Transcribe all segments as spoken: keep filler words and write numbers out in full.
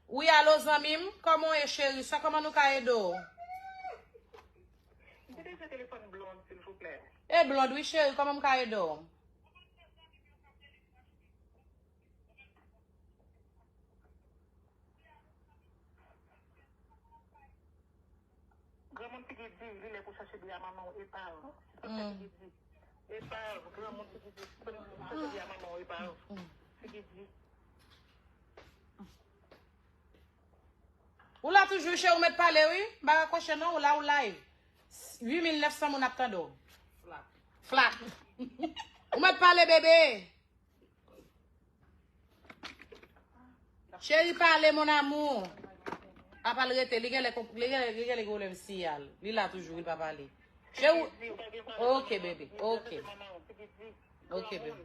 Wi, alo, zanmi m. Kòman w ye, cheri? Sa, kòman nou ka ede w? M te bezwen telefòn Blond, silvouplè. E Blond, wi, cheri, kòman m ka ede w? Granmoun figi di, li lè pou chache bri a manman w, epav. Figi di, epav, granmoun figi di, pou chache bri a manman w, epav. Figi di. Ou la toujou, cheri, ou mèt pale, wi. M pa rakwoche, non, ou la, ou live. Uit mil nèf san moun ap tande w. Flat. Ou mèt pale, bebe. Cheri, pale, mon amour. Apa l rete, li genlè, li genlè, li genlè gen pwoblèm siyal. Li la toujou, wi, li pa pale. Cheri, ok, bebe, ok. Ok, bebe.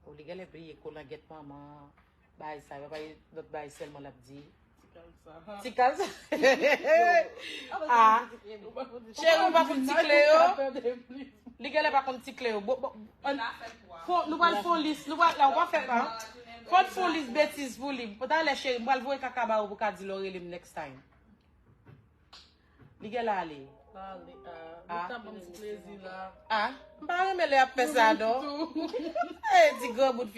Ou li genlè bliye kolangèt manman, bagay sa, yo pa gen lòt bagay sèlman l ap di. Ti kal sa. Ti kal sa. Ah. Cheri, ou pa konn ti kle yo? Li genlè pa konn ti kle yo. Bon, bon, an, fò, nou pral fè yon lis, nou pral, la, ou pa fè, an. Fò n fè yon lis betiz pou li. Talè, cheri, m pral voye kaka ba ou pou ka di lè w rele m next time. Li genlè ale. Ale, ah. Ah. Li t ap ban m ti plezi la. Ah, m pa renmen lè y ap fè sa, non. E di granmoun